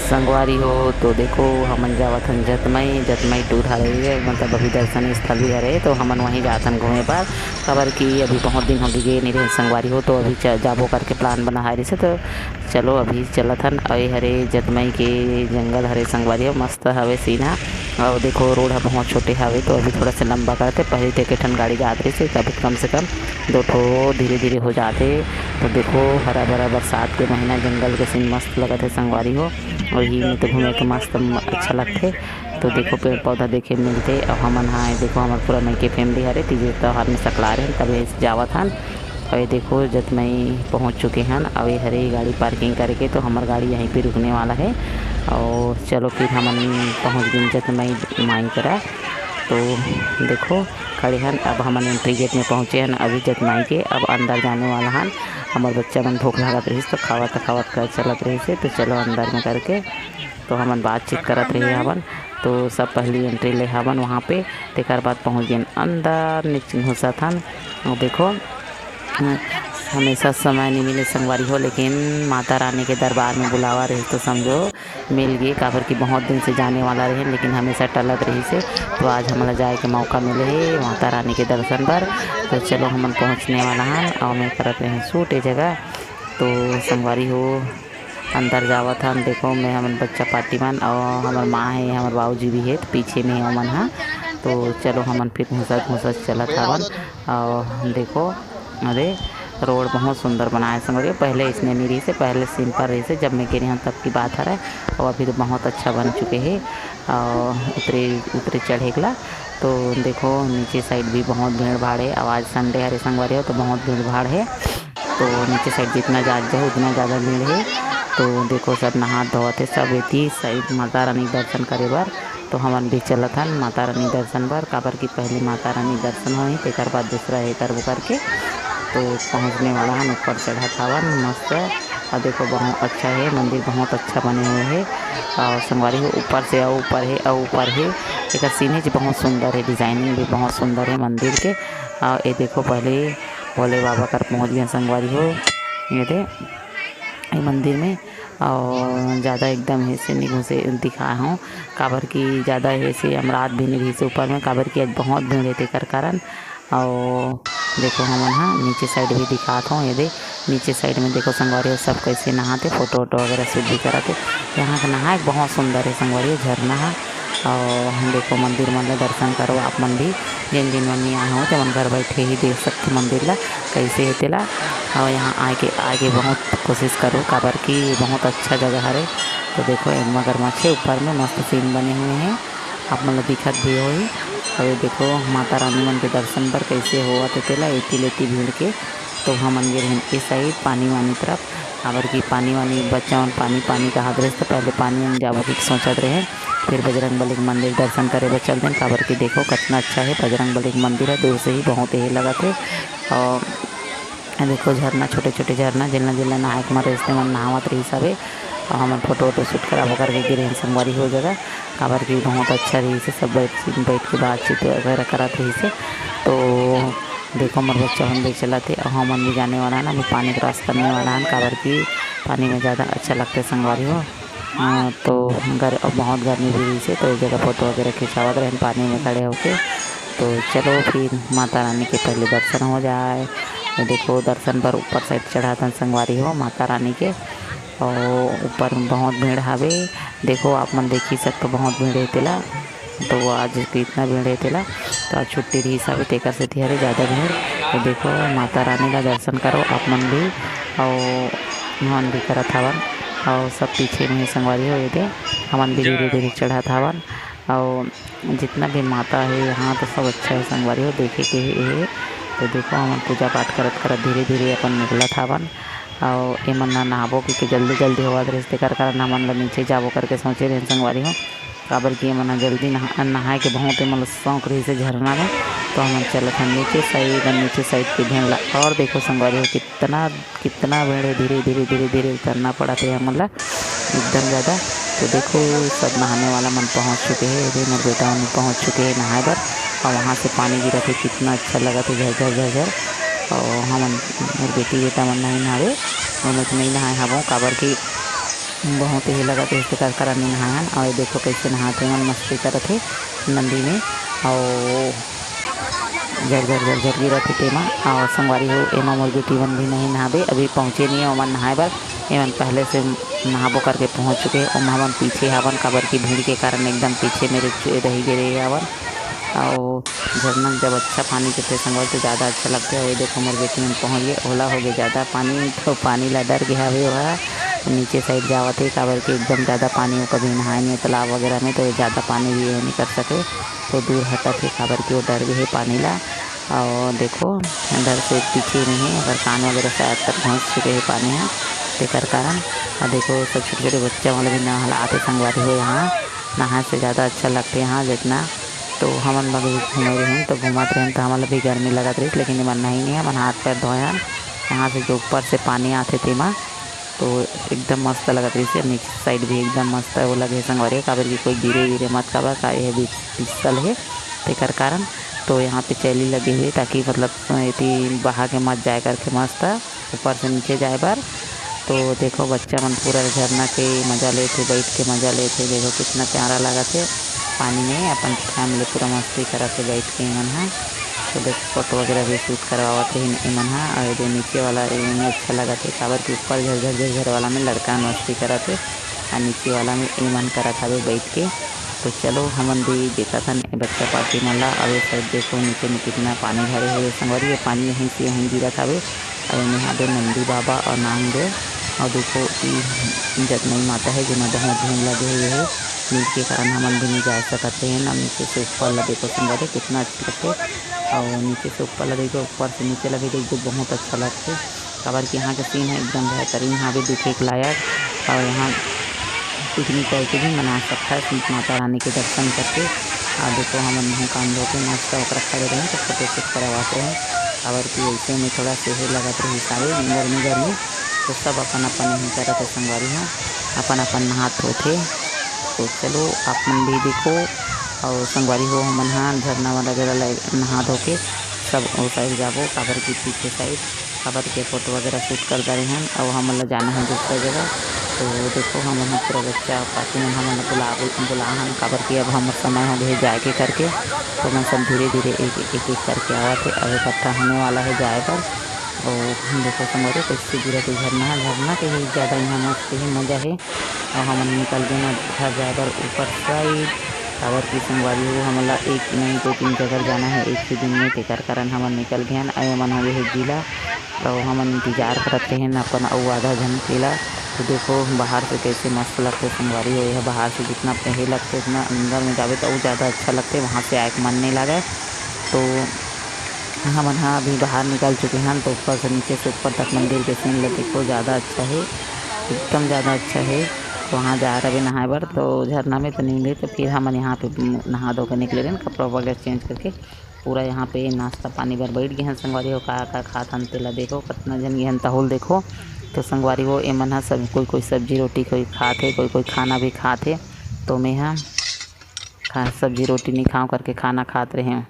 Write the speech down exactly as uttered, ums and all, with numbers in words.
संगवारी हो, तो देखो, हमन जावत हन जतमई। जतमई टूर हरे, मतलब अभी दर्शन स्थल भी हरे, तो हमन वहीं जात हन घूमे बर, काबर कि अभी बहुत दिन हो गे नहीं रहे संगवारी हो, तो अभी च-, जाबो करके प्लान बना है रहिसे। तो चलो अभी चलत हन। अउ ए हरे जतमई के जंगल हरे संगवारी हो, मस्त हवे सीन ह। अउ देखो, रोड ह बहुत छोटे हवे, तो अभी थोड़ा सा लंबा करते, पहले तो एक ठन गाड़ी जात रहिसे, अभी कम से कम दो ठो धीरे धीरे हो जाते। तो देखो, हरा भरा बरसात के महीना, जंगल के सीन मस्त लगत हे संगवारी हो। अउ इही में तो घूमे के मस्त म-, अच्छा लगथे। तो देखो, पेड़ पौधा देखे मिलथे। अउ हमन हा, देखो, हमर पूरा मइके फैमिली हरे, तीज त्योहार में सकला रहे, तभे जावत हन। अउ ये देखो, जतमई पहुँच चुके हन। अउ ये हरे गाड़ी पार्किंग करके, तो हमर गाड़ी यहीं पे रुकने वाला है। अउ चलो, फिर हमन पहुँच गए जतमई माई करा। तो देखो, खड़े हन। अब हमन एंट्री गेट में पहुँचे हन अभी जतमई के। अब अंदर जाने वाला हन। हमर बच्चा मन भूख लागत रहिस, तो खावत खावत कर चलत रहिस हे। तो चलो, अंदर में करके तो हमन बातचीत करत रहे हवन। तो सब पहली एंट्री ले हवन वहाँ पे, तेकर बाद पहुँच गेन अंदर, नीचे घुसत हन। अउ देखो, हमेशा समय नहीं मिले संगवारी हो, लेकिन माता रानी के दरबार में बुलावा रहे तो समझो मिल गए, काबर कि बहुत दिन से जाने वाला रहे, लेकिन हमेशा टलत रहिसे। तो आज हमला जाए के मौका मिले हे माता रानी के दर्शन बर। तो चलो, हमन पहुँचने वाला हन। अउ मैं करत रहे शूट ए जगह। तो संगवारी हो, अंदर जावत हन। देखो, मैं हमन बच्चा पार्टी मन, अउ हमर माँ हे, हमर बाबूजी भी हे, तो पीछे में हे ओमन ह। तो चलो, हमन फिर घुसत घुसत चलत हवन। अउ देखो, अरे, रोड बहुत सुंदर बनाए संगवारी हो। पहले इसने नहीं रहिसे, पहले सिंपल रहिसे, जब मैं गे रहेंव तब की बात हरे। अउ अभी तो बहुत अच्छा बन चुके हे। अउ उतरे उतरे चढ़े के ला। तो देखो, नीचे साइड भी बहुत भीड़ भाड़ हे। अउ आज संडे हरे संगवारी हो, तो बहुत भीड़ भाड़ हे। तो नीचे साइड जितना जा जाओ, उतना ज़्यादा भीड़ हे। तो देखो, सब नहात धोवत हे, सब एती साइड माता रानी के दर्शन करे बर। तो हमन भी चलत हन माता रानी दर्शन बर, काबर कि पहले माता रानी दर्शन होही, तेकर बाद दूसरा हे करबो करके। तो पहुँचने वाला हन, ऊपर चढ़त हवन मस्त। अउ देखो, बहुत अच्छा हे मंदिर, बहुत अच्छा बने हुए हे। अउ संगवारी हो, ऊपर से अउ ऊपर हे, अउ ऊपर हे। एकर सीन हे जी, बहुत सुंदर हे, डिजाइनिंग भी बहुत सुंदर हे मंदिर के। अउ ये देखो, पहले भोले बाबा कर पहुँच गए संगवारी हो। ये दे, ये मंदिर में, अउ ज़्यादा एकदम हे से नहीं घुसे दिखाए हूँ, काबर कि ज़्यादा हे से हम रात भी नहीं रहिसे ऊपर में, काबर कि आज बहुत भीड़ हे तेकर कारण। अउ देखो, हमन हा नीचे साइड भी दिखात हूँ, ये दे, नीचे साइड में देखो संगवारी हो, सब कैसे नहाते, फोटो वोटो वगैरह शूट भी करत हे। यहाँ के नहाए बहुत सुंदर हे संगवारी हो, झरना हा। अउ देखो, मंदिर मन ला दर्शन करो आप मन भी, जिन जिन मन नहीं आए हो, ते मन घर बैठे ही देख सकते मंदिर ला कैसे हे तेला। अउ यहाँ आए के, आए के बहुत कोशिश करो, काबर कि बहुत अच्छा जगह हरे। तो देखो, एक मगरमच्छ हे ऊपर में, मस्त सीन बने हुए हैं, आप मन ला दिखत भी होही। अउ ये देखो, माता रानी मन के दर्शन बर कैसे होवत हे तेला, एती लेती भीड़ के। तो हमन गे रहेन ए साइड पानी वानी तरफ, काबर कि पानी वानी, बच्चा मन पानी पानी कहत रहिस, तो पहले पानी वानी जाबो कि सोचत रहे। फिर बजरंग बली के मंदिर दर्शन करे बर चल देन, काबर कि देखो, कितना अच्छा हे बजरंग बली के मंदिर हे, दूर से ही बहुत यही लगत हे। अउ देखो, झरना, छोटे छोटे झरना, जिनला जिनला नहाए के मन रहिस, ते मन नहावत रहिस हवे। अउ हमन फोटो वोटो शूट कराबो करके गे रहेन संगवारी हो जगह, काबर कि बहुत अच्छा रहिस हे, सब बैठ बैठ के बातचीत वगैरह करत रहिस हे। तो देखो, हमर बच्चा मन भी चलत हे, अउ हमन भी जाने वाला हन, अभी पानी क्रॉस करने वाला हन, काबर कि पानी में ज़्यादा अच्छा लगथे संगवारी हो। अ, तो गर-, बहुत गर्मी भी रहिस हे, तो ये जगह फोटो वगैरह खिंचावत रहेन पानी में खड़े होके। तो चलो, फिर माता रानी के पहले दर्शन हो जाए। ये देखो, दर्शन बर ऊपर साइड चढ़ाथन संगवारी हो माता रानी के। अउ ऊपर में बहुत भीड़ हावे, देखो, आप मन देखी सकते, बहुत भीड़ हे तेला। तो आज कितना भीड़ हे तेला, तो आज छुट्टी रहिस हवे, तेकर सेती हरे ज़्यादा भीड़। तो देखो, माता रानी ला दर्शन करो आप मन भी, अउ हमन भी करत हवन, अउ सब पीछे में संगवारी हो, ये दे, हमन भी धीरे धीरे चढ़त हवन। अउ जितना भी माता हे यहाँ, तो सब अच्छा हे संगवारी हो, देखे के हे। तो देखो, हमन पूजा पाठ करत करत धीरे धीरे अपन निकलत हवन। अउ एमन ना नहाबो, क्योंकि जल्दी जल्दी होवत रहिस, तेकर कारण हमन ला नीचे जाबो करके सोचे रहेन संगवारी हो, काबर कि एमन ह जल्दी नहा-, नहाए के बहुत एमन ला शौक रहिस हे झरना में। तो हमन चलत हन नीचे साइड, नीचे साइड के भीड़ ला। और देखो संगवारी हो, कितना, कितना भीड़ हे, धीरे धीरे धीरे धीरे उतरना पड़त हे हमन ला एकदम ज़्यादा। तो देखो, सब नहाने वाला मन पहुँच चुके हे, ये दे, मेरे बेटा मन पहुँच चुके हे नहाए बर। और वहाँ से पानी गिरत हे, कितना अच्छा लगत हे, झरझर झरझर। अउ हमन, मोर बेटी बेटा मन नहीं नहावे, ओमे तो नहीं नहाए हवों, काबर कि बहुत ही लगत हे, तेकर कारण नहीं नहाए हन। अउ ये देखो कैसे नहात हे मन, मस्ती करत हे नंदी में, अउ झर झर झर झर गिरत हे तेमा। अउ संगवारी हो, एमा मोर बेटी मन भी नहीं नहावे, अभी पहुँचे नहीं हे ओमन नहाए बर। एमन पहले से नहाबो करके पहुँच चुके हे, ओमा हमन पीछे हवन, काबर कि भीड़ के कारण एकदम पीछे में रह गे रहे हवन। अउ झरना जब अच्छा पानी गिरथे संगवारी, तो ज़्यादा अच्छा लगथे। अउ ये देखो, मोर बेटी मन पहुँच गे, ओला हो गे ज़्यादा पानी, तो पानी ला डर गे हवे ओहा, नीचे साइड जावत हे, काबर कि एकदम ज़्यादा पानी, वो कभी नहाए नहीं तालाब वगैरह में, तो ज़्यादा पानी भी ये नहीं कर सके, तो दूर हटत हे, काबर कि वो डर गे हे पानी ला। अउ देखो, अंदर से पीछे में हे, अगर कान वगैरह शायद तक पहुँच चुके हे पानी ह, तेकर कारण। अउ देखो, सब छोटे-छोटे बच्चा मन भी नहात हे संगवारी हो। यहाँ नहाए से ज़्यादा अच्छा लगथे, यहाँ जितना तो हमन ला भी घूमे रहिन, तो घूमत रहिन, तो हमन ला भी गर्मी लगत रहिस, लेकिन एमन नहीं, नहीं, हमन हाथ पैर धोए हन। यहाँ से जो ऊपर से पानी आथे तेमा, तो एकदम मस्त लगत रहिस। नीचे साइड भी एकदम मस्त वो लगे संगवारी, काबर कि कोई गिरे गिरे मत, काबर का ये भी फिसल हे, तेकर कारण। तो यहाँ पे चैली लगे हुए, ताकि मतलब एती बहा के मत जाए करके मस्त ऊपर से नीचे जाए बर। तो देखो, बच्चा मन पूरा झरना के मजा लेत हे, बैठ के मजा लेत हे। देखो, कितना प्यारा लगत हे पानी में, अपन फैमिली पूरा मस्ती करत हे बैठ के एमन ह। तो देखो, फोटो वगैरह भी शूट करवावत रहिन एमन ह। अउ ये जो नीचे वाला, एमे अच्छा लगत हे, काबर कि ऊपर झर झर झर झर वाला में लड़का मन मस्ती करत हे, अउ नीचे वाला में एमन करत हवे बैठ के। तो चलो, हमन भी देखत हन ए बच्चा पार्टी मन ला। अउ ये साइड देखो, नीचे में कितना पानी भरे हुए संगवारी, ये पानी यहीं से यहीं गिरत हवे। अउ एमे हाबे नंदी बाबा अउ नांग देव। अउ देखो, ई जतनई माता हे, जेमा बहुत भीड़ लगे हुए हे। भीड़ के कारण हमन भी नहीं जा सकत हे ना। नीचे से ऊपर ला देखो संगवारी, कितना अच्छा लगथे। अउ नीचे से ऊपर ला देखो, ऊपर से नीचे ला भी देखो, बहुत अच्छा लगथे, काबर कि यहाँ के सीन है एकदम बेहतरीन, यहाँ भी दिखे के लायक। अउ यहाँ पिकनिक करके भी मना सकता है, माता रानी के दर्शन करके। अउ देखो, हमन मुँह कान धो के मस्त ओकरा खड़े रहें, तो फोटो शूट करवाते हैं, काबर कि ऐसे में थोड़ा सेहे लगत रही सारे गर्मी गर्मी, तो सब अपन अपन यहीं करत है संगवारी हो, अपन अपन नहात होथे। तो चलो, आप मन भी देखो। अउ संगवारी हो, हमन हा झरना वाला जगह ला नहा धो के सब ओ साइड जाबो, काबर कि पीछे साइड, काबर के फोटो वगैरह शूट कर डारे हन। अउ हमन ला जाना है दूसरा जगह। तो देखो, हमन ह पूरा बच्चा पार्टी मन हमन ला बुला, बुला हन, काबर कि अब हमर समय हो गए जाए के करके। तो मन सब धीरे धीरे एक एक, एक करके आवत है। अब इकट्ठा होने वाला है जाए बर। अउ देखो संगवारी, कैसे गिरत है झरना, झरना के ही ज़्यादा यहाँ मस्त ही मज़ा है। अउ हमन निकल गेन घर जाए बर ऊपर साइड, काबर कि संगवारी हो, हमन ला एक नहीं, दो तीन जगह जाना है एक ही दिन में, तेकर कारण हमन निकल गेन। अउ एमन हो गए हे गीला, तो हमन इंतजार करत रहेन अपन अउ आधा झन के ला। तो देखो, बाहर से कैसे मस्त लगथे संगवारी हो, यह बाहर से जितना पहले लगथे, उतना अंदर में जाबे तो अउ ज़्यादा अच्छा लगथे, वहाँ से आए के मन नहीं लगे। तो हमन हा अभी बाहर निकल चुके हन, तो ऊपर से नीचे से ऊपर तक मंदिर के सीन ला देखो, ज़्यादा अच्छा है, एकदम ज़्यादा अच्छा है। तो वहाँ जा रहे नहाए बर, तो झरना में तो नहीं ले, तो फिर हमन यहाँ पे नहा धो के निकले रहेन, कपड़ा वगैरह चेंज करके पूरा यहाँ पे नाश्ता पानी बर बैठ गए हैं संगवारी हो। का का खात हन तेला देखो, कितना जन गए हन तहुल देखो। तो संगवारी हो, एमन हा सब कोई कोई सब्जी रोटी कोई खात है, कोई कोई खाना भी खात है। तो मैं हा खा सब्जी रोटी नहीं खाऊँ करके खाना खात रहे।